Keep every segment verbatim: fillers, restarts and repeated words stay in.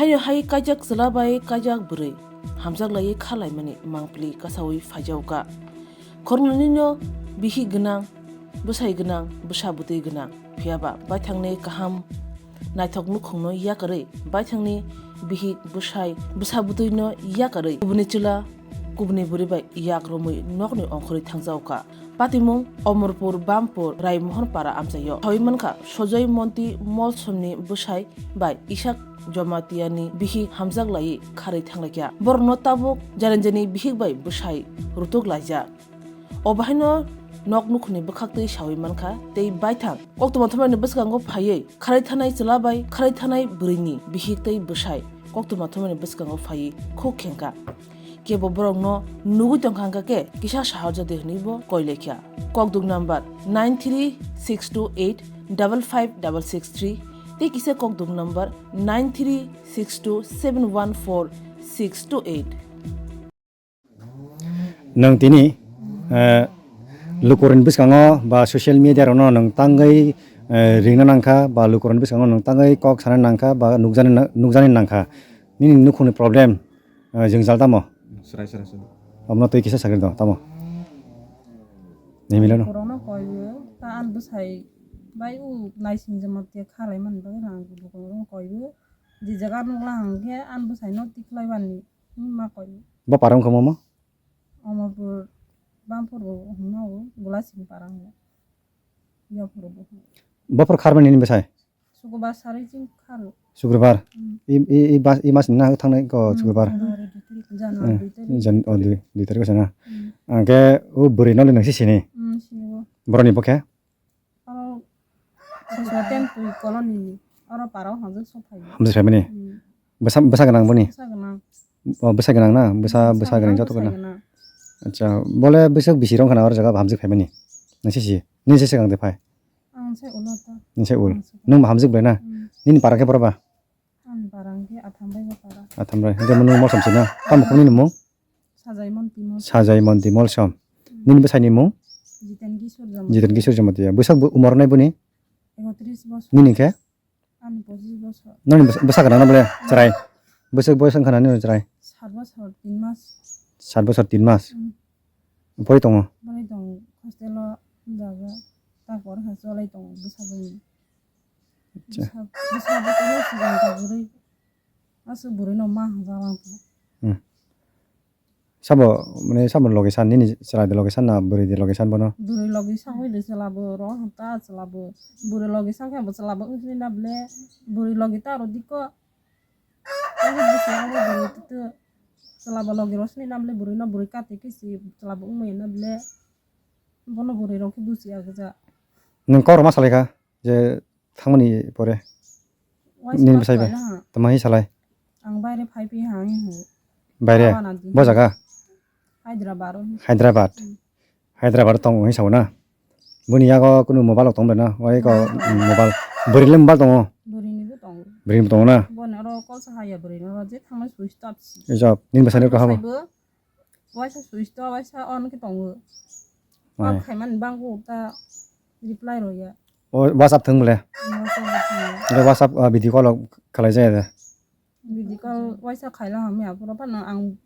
Haino hai kaijak chwla bai kaijak bwrwi hamjak laiwi kha laimani mangpili kasaui phaijaukha. Khoroknwino bihik gwnang, bwsai gwnang, bwsa bwtwi gwnang, phiyaba baithangni kaham naithok nukhungno yakarwi, baithangni bihik bwsai bwsa bwtwino yakarwi kubuni chwla kubuni bwrwi bai yak romwi nokni ongkhorwi thangjaukha. Patimung Omorpur Bampur Raimohon Para amchaio sawi mankha Sojoy Monti Molsomni bwsai bai Isak Jomatiyani bihik hamjak laiwi kharwi thanglaikha. Borokno tabuk jani jani bihik bai bwsai rutuk laijak. O bahaino nok nukhungni bwkhaktwi sawi mankha tei baithang koktwma thumnaini bwskango phaiwi kharwi thanai chwla bai kharwi thanai bwrwini bihik tei bwsai koktwma thumnaini bwskango phaiwi khuk khengkha. Kebo borokno nugwi tongkha hwnkha khe kisa sahorjadi hwnwi bo koilaikha. Kokduk number nine three six two eight double five double six three tei kisa kokduk number nine three six two seven one four six two eight. Nwng tini, eh, lukurokni bwskango ba social media rokno nwng tangwi, eh, ringna nangkha ba lukurokni bwskango nwng tangwi kok sana nangkha ba nukjani na-, nukjani nangkha. Nini nukhungni problem, eh, jwngjal tamo? Srai, srai, srai. Omono twi kisa sakri do, tamo? Nini milo no? Borokno koiwi ta an bwsai bai u naising jemon te khalai mani bagwi rang bukurokno koiwi je jaga nukla hwnkhe an bwsaino tikhlai bani. Hmm, ma koi. Bo para wngkha momo? Omorpur, Bampur bo hwnna o, Gulasing para hwnna. Yapur bo. Bopor kharmani ni bwsai? Sukubar sari ching kharo. Sukurbar? Hmm. I, i, i bas, i mas ni na thangnai ko Hmm, sukurbar? January dui tarik. January Hmm. dui tarik. Jan-, oh, dui, dui tarik sana. Hmm. Angke o bwrwi no le nangsi sini? Hmm, sini bo. Boroni bo khe? Oro Soswa Temtwi colony ni. Oro para o hamjak sok phai. Hamjak phaimani? Hmm. Bwsa, bwsa gwnang boni? Bwsa gwnang. Oh, bwsa gwnang na? Bwsa, bwsa gwnang joto gwnang. Acha, bole bwsak bisi rong khana oro jaga hamjak phaimani? Nangsi si? Nini se swkang de phai? Ang se ulo ta. Nini se ul. Ang se ulo. Nwng bo hamjak bai na? Hmm. Nini para khe boro ba? Ani para hwnkhe Athamrai bo para. Athamrai. Hwnkhe nwng mosam se na? Tamo khoroknwi ni mung? Sajai Monti Mol. Sajai Monti Molsom. Hmm. Nini bwsai ni mung? Jiten Kishore Jamatia. Jiten Kishore Jamatia. Bwsak bo umor nai boni? Ekotris bosor. Nini khe? Ani pochis bosor. Nini bwsa-, bwsa gwnang na bole? Hmm. Chwrai. Bwsak boyos wngkha na nini chwrai? Sat bosor tin mas. Sat bosor tin mas? Hmm. Bwrwi tongo? Bwrwi tongo. Hostel o jaga. Tarpor khe cholai tongo bwsa bai. Acha. Bwsa, bwsa bo tei no swkang ta bwrwi. Aswk bwrwi no ma hwnjak lang tong. Hmm. Sabo, mane, sabo logi san, nini chwrai de logi san na bwrwi de logi san bono? Bwrwi logi san hoi de chwla bo ro ta chwla bo. Bwrwi logi san khe bo chwla bo wng sini na ble. Bwrwi logi ta ro diko. Ani bwswk ang bo bwrwi tutu. Chwla bo logi ro sini na ble bwrwi no bwrwi kati kisi chwla bo wng maya na ble. Bono bwrwi rok khe buchi ya gja. Nwng kok rw ma salai kha? Je thangmani pore. Waisa nini bwsai bai? Tamo hi salai? Ang baire phai phi ha, ang hi. Baire? Bo jaga? Hyderabad o. Hyderabad? Hmm. Hyderabad tong hi sao na? Boni yago kunu mobile rok tong bai na? Wai ko mobile. Bwrwi le mobile tongo? Bwrwi ni bo tongo. Bwrwi ni bo tongo na? Boni oro call sa haya bwrwi no je thangmani switch off si. Switch off. Nini bwsai ni kaham? Waisa switch to, waisa on khe tongo. Ai. Kok khaimani bango ta reply roya. O WhatsApp thwng bole? WhatsApp bo thwngo. Ore WhatsApp, ah, video call khalai jaya de? Video call waisa khaila hamya, pura phano ang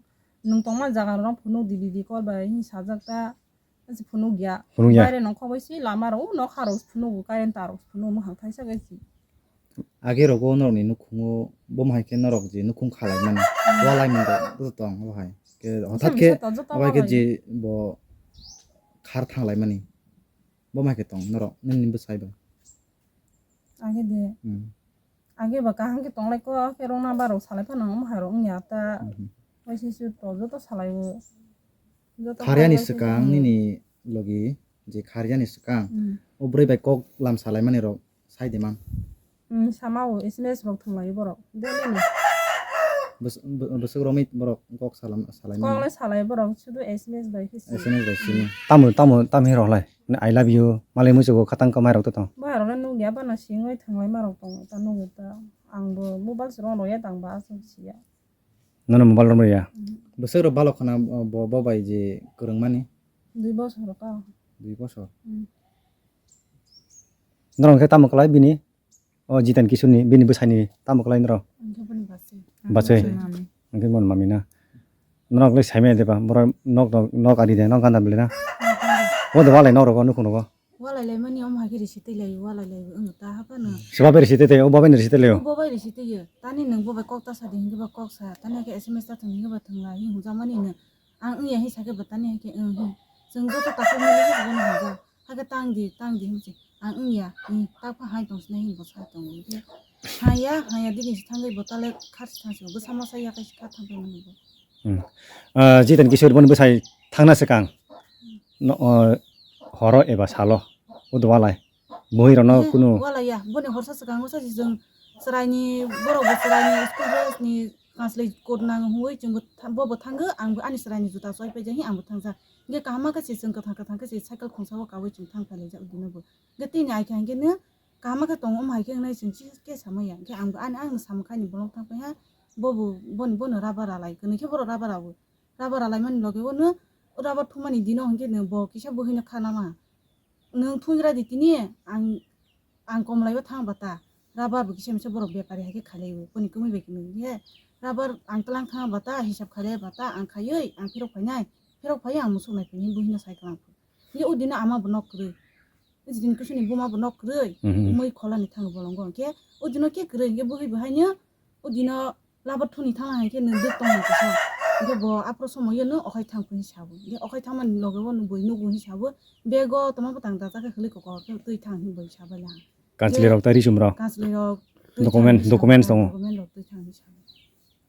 nwng tongma jaga rok phunuk di, video call bai hin sajak ta, asi phunuk ya. Phunuk ya? Baire nongkhor bai si lama rok, nokha rok phunuk, current tar rok phunuk, muhang thaisa gai si. Age rogo norokni nukhungo bomo hai khe norok je nukhung khalaimani, hmm, walaimani rok tong bo hai. Khe hothat khe joto, joto abo hai khe walaio. Je bo khar thanglaimani. Bomo hai khe tong norok nini bwsai bo. Age de. Hmm. Age ba kaham khe tonglai kho, khe rwngna ba rok salai phano omo hai rok wngya ta. Hmm. Waisa se to joto salai o. Joto kharyani salai o, swkang hmm, nini logi je kharyani swkang. Hmm. O bwrwi bai kok lam salaimani rok. Sai de mang. Hmm, sama o, S M S rok thwng lai borok. Daily ni. Bwswk, bw-, bwswk romwi borok kok salam, salai mano. Kok le salai borok, sudu S M S bai khe si. S M S bai sini. Tamo, tamo, tamo hi rok lai? I love you, malai muchugo khatang kamai rok to tong. Bo hai rok le nugya, bana singwi thwng lai ma rok tongo, ta nugo ta. Ang bo mobile se rw ya, tang ba aswk siya. Nono mobile romwi ya? Mhm. Bwswk rok balok khna, bo, bo bai je kwrwngmani? Dui bosor ka. Dui bosor? Hmm. Norok khe tamo kwlai bini? O Jiten Kishore ni, bini bwsai ni tamo kwlai norok? Ang khe bini bwsai. Bachai. Bachai mami. Hwnkhe mon mami na. Norok le saimaya de ba? Borok nok, nok, nok ari de, nok ganda bele na? Nok ganda. O de walai norok o nukhung rogo? Walai lai mani omo hai khe risi twi lai, walai lai wng ta ha phano. Soba bai risi twi twi, o bo bai risi twi lai o. Bo bai risi twi yo. Tani nwng bo bai kok ta sa di hwnkhe ba kok sa. Tani hai khe S M S ta thwng hwnkhe ba thwng lai, hwnjak mani no. Ang wng ya hwn sa khe ba tani hai khe wng hwn. Chwng joto takhuk mili khe bono hwnjak. Hakhe tang di, tang di hwnse. Ang wng ya, hmm, tak pha hai tong sinai hwn bo sa tongo. Hwnkhe ha ya, ha ya digi se thangwi bo tale khar se thang se. Bwsa masa ya kai se kha thang pai mani bo. Hmm. Ah, Jiten Kishore boni bwsai thangna swkang. No, ah, horo eba salo. O dwalai. Bwhwi rokno kunu. Wala ya, boni horsa swkang o sa si chwng chwraini, borok bo chwraini school dress ni kanslwi kot nang hwnwi chwngbo tha-, bobo thango, angbo ani chwraini juta choi paijak hi angbo thangjak. Hwnkhe kaham khe se chwng kwthang kwthang khe se cycle khungsa o kaui chwng thang phailaijak bini bo. Hwnkhe tini ai kha hwnkhe no kaham khe tongo, omo hai khe wngnai chwng chikhe samaya. Hwnkhe angbo ani, ani samung khaini bolong thang phaiha, bobo, boni, bono rubber ralai, kwnwi khe borok rubber rao. Rubber ralaimani loge o no rubber thumani dino hwnkhe no bo kisa bwhwino kha nama. Nwng thungra di tini, ang, ang komlaibo thang bata. Rubber bo kisa misa borok bepari hai khe khailaibo. Boni kwmwi bai kwmwi khe rubber ang tlang thang bata, hisab khailai bata, ang khaiwi ang phirok phainai. Phirok phaiwi ang musuk nai phaiwi bwhwino cycle ang phuru. Hwnkhe o dino ama bo nok kwrwi. O dino kusuni buma bo nok kwrwi. Mhm. Mui kholani thango bolongo. Hwnkhe o dino khe kwrwi, hwnkhe bwhwi bo haino o dino Labar thuni thang hai khe nwng duk tong hai kisa. Hwnkhe bo aphuru somoio nwng okhai thang phunwi sabo. Hwnkhe okhai thangmani loge o nwng bui nugo hinwi sabo. Bego tongma bwtang dachak khe khwlwi kokor khe twi thang hinwi bui sabai lang. Kanchwlwi rok tei risum rok. Kanchwlwi rok twi thang hinwi sabo. Document, documents tongo. Document rok twi thang hinwi sabo.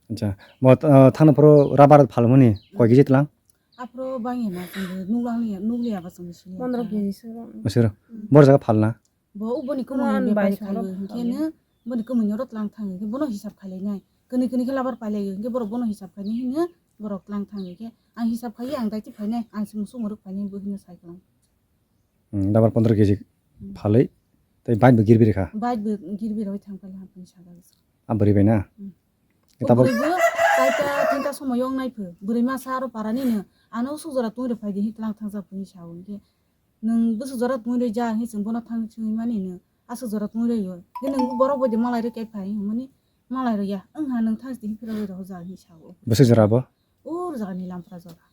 Acha. Bo, uh, thangna phuru rubber phalmani koi kg tlang? Aphuru bangya na chwngbo nuklang liya, nukliya ba chwngbo sini. Pondro kg sero. Sero. Bor jaga phalna? Bo boni kwmwini bepari khaio, hwnkhe no boni kwmwini oro tlang thang, hwnkhe bono hisab khailai nai. Kwnwi kwnwi khe labar pailai, hwnkhe borok bono hisab khainai hino borok tlang thang, hwnkhe ang hisab khaiwi ang daiti phainai, ang se musuk mwrwk phainai, bo hino sai kwlang. Hmm, labar pondro kg phalwi, tei bike bo girbi rikha. Bike bo girbi rwi thang pailai, haphani saka. A bwrwi bai na? Hmm. Tabuk bwrwi bo kaita tinta somoyo wngnai pho, bwrwi masa aro parani no, ano usuk jora tungwi rw phaidi, hino tlang thang jak phunwi sao, hwnkhe Nwng bwswk jora tongwi rwjak hinwi chwng bono thang swngwi mani hino, aswk jora tongwi rwio. Hwnkhe nwng borok bai de malai rwkhe phai hwnmani malai rwya. Wngha nwng thang sidi phirogwi rohorjak hinwi sao. Bwswk jora bo? O rwjak ni Lampra jora.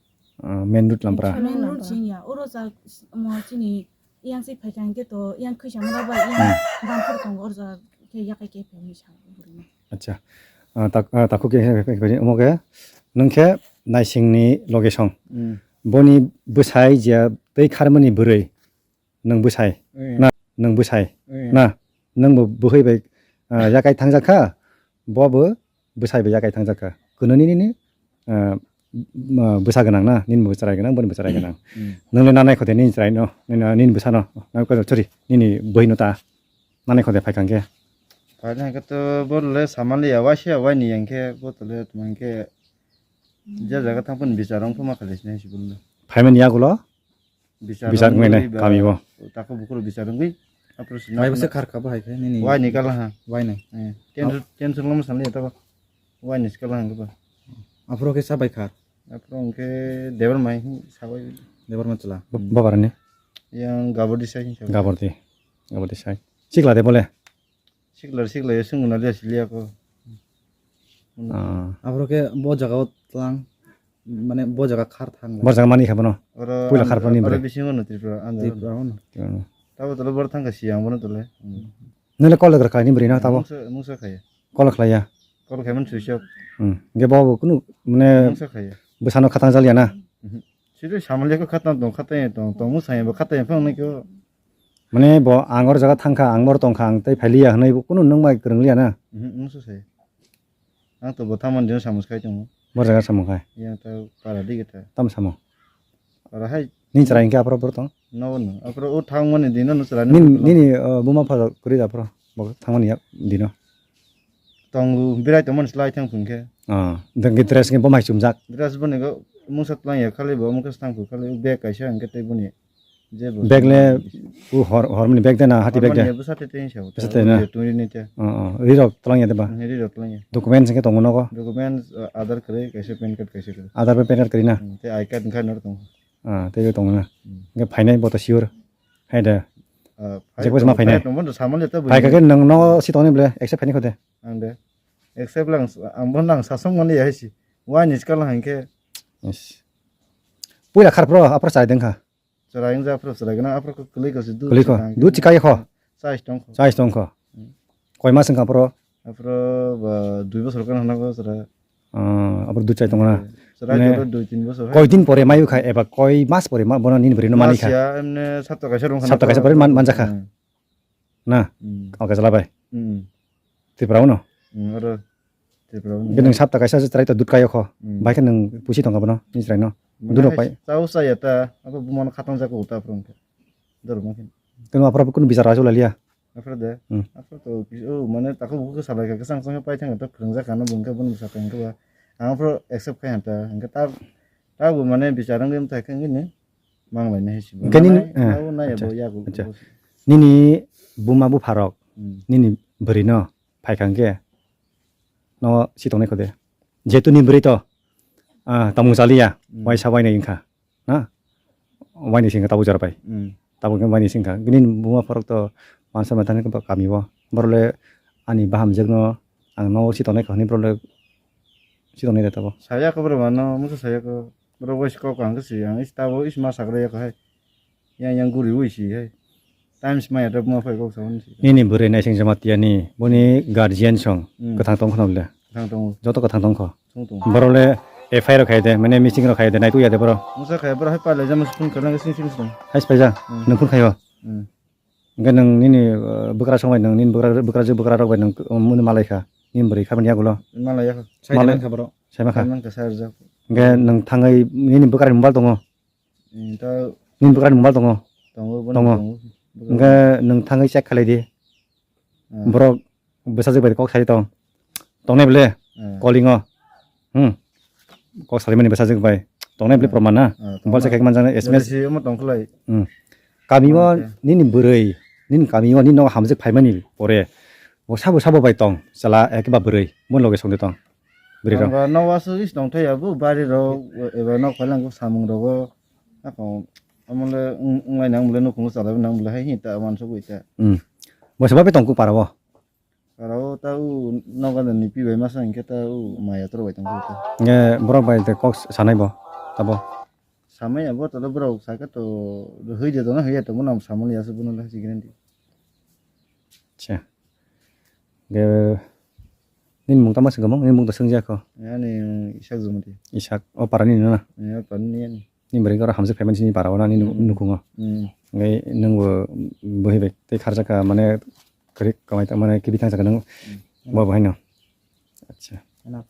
Ah, main road Lampra. Main road sing ya. Oro jak mo chini yang se phai kha hwnkhe to yang khwisa mara bai yang bamphor tongo oro jak khe yakai khe phai hinwi sao. Acha. Ah, tak-, ah, takhuk khe, khe, khe, khe, omo khe, nwng khe naisingni location. Hmm. Boni bwsai je tei kharmani bwrwi, nwng bwsai. Hmm. Na, nwng bwsai. Hmm. Na, nwng bo bwhwi bai, ah, yakai thangjak kha, bo bo bwsai bai yakai thangjak kha. Kwnwi nini, ah, bwsa gwnang na, nini bo chwrai gwnang, boni bo chwrai gwnang. Hmm. Nwng le nanai khode nini chwrai no, nini, nini bwsa no, na ko chori, nini bwhwi no ta. Nanai khode phai kha hwnkhe. Phai kha hwnkhe to bo le samaliya, waisa waini yang khe bo to le tong khe je jaga thang phano bichar wng phano ma khalai sinai si bo le. Phaimani yagulo bichar wngwi nai kami o. Tako bukhuk rok bichar wngwi. Apro sinai. Mai bwswk khar kha bo hai khe nini. Waini kala ha. Waini. Eh, tension, tension lama samaliya to. Waini kala ha ba. Apro khe sabai khar. Apro hwnkhe Debar mai sabai. Debar ma chwla. Babar ni. Yang Gabordi sai. Gabordi. Gabordi sai. Sikla de bole. Sikla, sikla, ya, sung na, ya, siliya ko. Ah. Abro ke bo jaga o tlang, mane bo jaga khar thang. Bo jaga mani kha bono. Oro puila khar pani bre. Bisingo no Tripura, andar. Tripura no. Tabo tole bor thang ka siyang bono tole. Hmm. Nole call kar kha ni bre na tabo. Musa, musa khaya. Call khlaiya. Call khai man switch off. Hmm. Ge bo kunu mane musa khaya. Bwsano khatang jaliya na. Mhm. Siri samaliya ko khatang tong, khatang tong, tong musa ya, khatang phang ni ko. Mane bo ang or jaga thang kha, ang bor tong kha, ang tei phai liya hwnwi bo kunu nwng bai kwrwng liya na? Mhm, nwng se sai. Ang to bo thamani dino samung khai tongo. Bor jaga samung khai? Yang ta para di kita. Tam samung? Para hai. Nini chwrai hwnkhe aphuru bor tong? No, no. Aphuru o thangmani dino no chwrai no. Nini, nini, uh, buma pha kwrwi aphuru bo thangmani yak dino. Tongo, birai tongmani slai thang phung khe. Ah, dengki dress ni bo mai chumjak. Dress boni go mungsa tlang ya khali bo mungsa thang phung khali bag kaisa hwnkhe tei boni. Bag le u hor, hormoni bag de na hati bag de? Bwsa te te hinsa. Bwsa te na? Twi ni te. Oh, oh. Ri rok tlang ya de ba? Hmm, ri rok tlang ya. Documents hwnkhe tongo nogo? Documents, uh, Aadhaar kwrwi, kaisa PAN card kaisa kwrwi. Aadhaar bai PAN card kwrwi na? Hmm, tei I card hwnkhe noro tongo. Ah, tei tongo na. Hmm. Hwnkhe phainai bo to sure. Hai de. Ah, jekbo ma phainai. Phai tongbo samani to. Phai kha khe nwng no si tongni ble, accept phainai kho de. Ang de. Accept lang, ang bo nang sasong mani ya si. Wai ni skala hangke. Yes. Puila khar pro, apro chai dengkha. Chwrai wngja phuru chwrai gwnang, aphuru kwlwi ko se dud kwlwi ko, chwrai dud gwnang. Chikai kho. Chais tong kho. Chais tong kho. Hmm. Koi mas wngkha aphuru? Aphuru ba dui bosor gana hwnna kho chwrai. Ah, aphuru dud chai tong na. Chwrai mane jora dui tin bosor hai. Koi din pore mayu kha eba koi mas pore ma, bono nini bwrwi no mani kha? Mas ya, emne sapta kaisa rung khana. Sapta kaisa pore man-, manjakha. Hmm. Na? Hmm. Oke, chala bai. Hmm. Tripura uno? Hmm, oro Tripura uno. Gwnang sapta kaisa se chwrai ta dud kayo kho. Hmm. Bai khe nwng pusi tongkha bono, ni chwrai no. Mane duno hai pai. Chao chaya ta, abo bumano khatang jako uta prung khe. Dor mo khe. Teno aphra kunu bichar achu lalia. Aphra de. Hmm. Aphra to kis-, o mane tako buku salai kha, kesang sang pai thang ta phwrwng jak ano bung khe bono bwsa kang khe ba. Ang aphra accept khai han ta, hingke ta, ta bo mane bichar ang gem ta khe ngini. Mang lai nai si. Hingke nini, mane, eh, tao nai acha, abo yago, acha. Abo si. Nini buma bupharok, hmm, nini bwrwi no phai kha hingke no si tongnai kho de. Jehetu ni bwrwi to, ah, tamung chaliya, hmm, waisa wainai wngkha, na? Wainai singkha tabuk jora bai. Hmm. Tabuk khe wainai singkha. Bini buma pharok to mansa manthani kami o. Borok le ani bahamjwk no ang no si tongnai kho hinwi borok le si tongnai de tabo. Saya kho borok mano, musa saya kho. Borok waisa kok ang khe si, ang is tabo is ma sagra ya kho hai. Yang yang guri ui si hai. Times maya rok ma phai kok sa hwn si. Nini bwrwi naising jama tiyani, boni guardian song, hmm, kwthang tong khno le. Kwthang tongo. Joto kwthang tong kho. Tong tong. Borok le F I R rok khai de, mane meeting rok khai de, nai tuya de borok. Musa khai borok hai pale jama phone khalang sing sing song. Hai spaija, hmm, nwng phone khayo. Hmm. Hingke nwng nini, uh, bwkra song bai nwng nini bwkra, bwkra je bwkra rok bai nwng, um, muni malai kha. Nini bwrwi kha bini yagulo. Malai ya kha. Malai. Sai man kha borok. Sai ma kha. Sai man kha sai rwjak. Hingke nwng thangwi nini bwkrani mobile tongo. Hmm, ta nini bwkrani mobile tongo? Tongo, bono tongo. Tongo. Hingke nwng thangwi check khalai di. Hmm. Borok bwsajwk bai kok sai tong. Tongnai bwle? Hmm. Calling o. Hmm. Kok salimani bwsajwk bai. Tongnai bwle, hmm, proman na? Hmm, mobile se tongnai. Khe manjaknai S M S. Jadi si omo tong khlai. Hmm. Kami o, okay, nini bwrwi, nini kami o, nini nogo hamjwk phaimani pore. Bo sabo sabo bai tong. Chwla eke ba bwrwi. Bo loge songde tong. Bwrwi rok. Ang ba nok wasu is tong thai abo, bari rok, eba nok phalang samung rogo. Ako, amole, ung-, unglai nang bole nukhung chalai nang bole hai hi ta mansugwi ta. Hmm. Bo sabo bai tong kuk para o. Para o ta u nok gana ni pi bai masa hingke ta u maya tor bai tong kuk ta. Nge borok bai te kok sanai bo, tabo. Samai abo tole borok saka to hoi de to na hoi ya to mona samani asu bono la sigren di. Acha. Ge, nini mung tama singkamo, nini mung ta singjakho. Ani Isak Jumati. Isak, o parani no na? Ya, parani ani. Nini bwrwi oro hamjwk phaimani sini para o na nini, hmm, nukhungo. Hmm. Ngai nwng bo bohi bai tei kharjaka mane kwrwi kamai ta mane kibi thangjak nang, hmm, bo bohaino. Acha. Ano.